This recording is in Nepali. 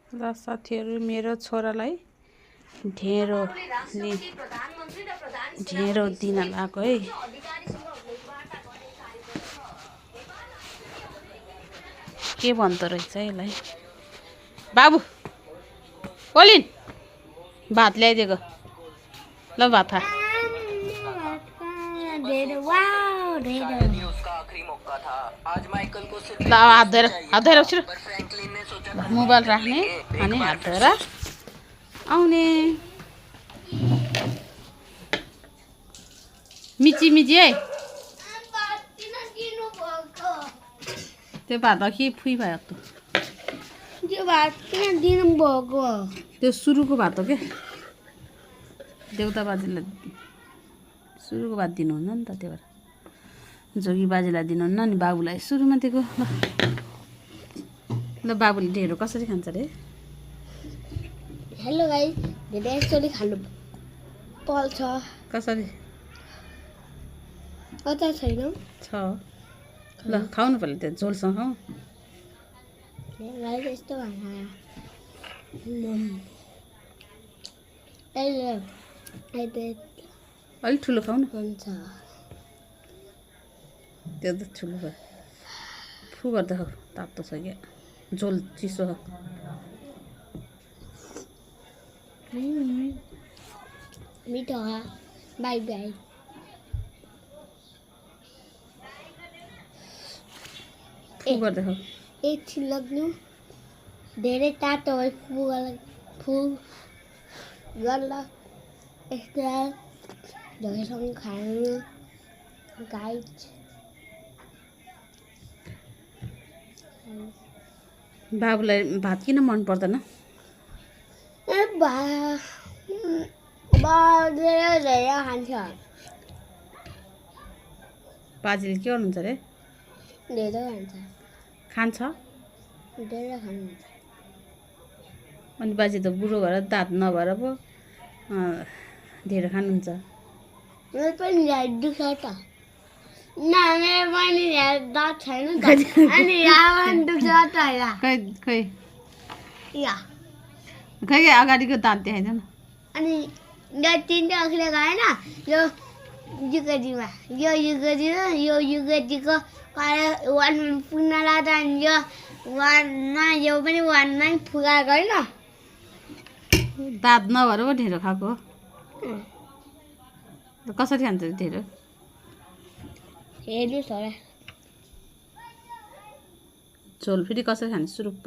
ल साथीहरू, मेरो छोरालाई ढेँडो दिन लाग्यो है। के भन्दो रहेछ यसलाई? बाबु कोलिन भात ल्याइदिएको। ल भात खा। ल हात धोएर उठ्छु। मोबाइल राख्ने अनि हात धोएर आउने। मिची है त्यो भात के फुइ भयो त? त्यो भात किन दिनु भएको? त्यो सुरुको भात हो के? देउता बाजेलाई सुरुको भात दिनुहुन्न नि त, त्यही भएर जोगी बाजेलाई दिनुहुन्न नि बाबुलाई सुरुमा दिएको। ल बाबुले ढेँडो कसरी खान्छ रे? हेलो गाइस, ढेँडो यसरी खानु पर्छ। कसरी? अचार छैन? छ। ल खाउनु पर्यो, त्यो झोलसँग खाऊ। गाइस यस्तो खाना अलिक ठुलो खाऊ न। हुन्छ। त्यो त ठुलो भयो। फु गर्दा खाऊ, तातो छ क्या, झोल चिसो छ। मिठो हो। By by. फु गर्दा खाऊ। एकछिन लाग्नु, धेरै तातो भयो। फु गर्दा यस्तो झोलसँग खानु गाइस। बाबुलाई भात किन मन पर्दैन? धेरै खान्छ। बाजेले के गर्नुहुन्छ रे? धेरै खान्छ। खान्छ धेरै खानुहुन्छ। अनि बाजे त बुढो भएर दाँत नभएर पो ढेँडो खानुहुन्छ। मेरो पनि दुख्छ त। मेरो पनि दाँत छैन त, अनि यहाँ पनि दुख्छ त। खै यहाँ खै अगाडिको दाँत देखाइदियो न। अनि यो तिनवटा अखिले गएन, यो युगजीमा, यो युगजीको वान पुग्न लाग्दा, अनि यो वानमा, यो पनि वानमै पुगाएको होइन। दाँत नभएर पो ढेँडो खाएको हो। कसरी खान्छ ढेँडो? हेर्नुहोस् होला। झोल फेरि कसरी खान्छ? सुरुप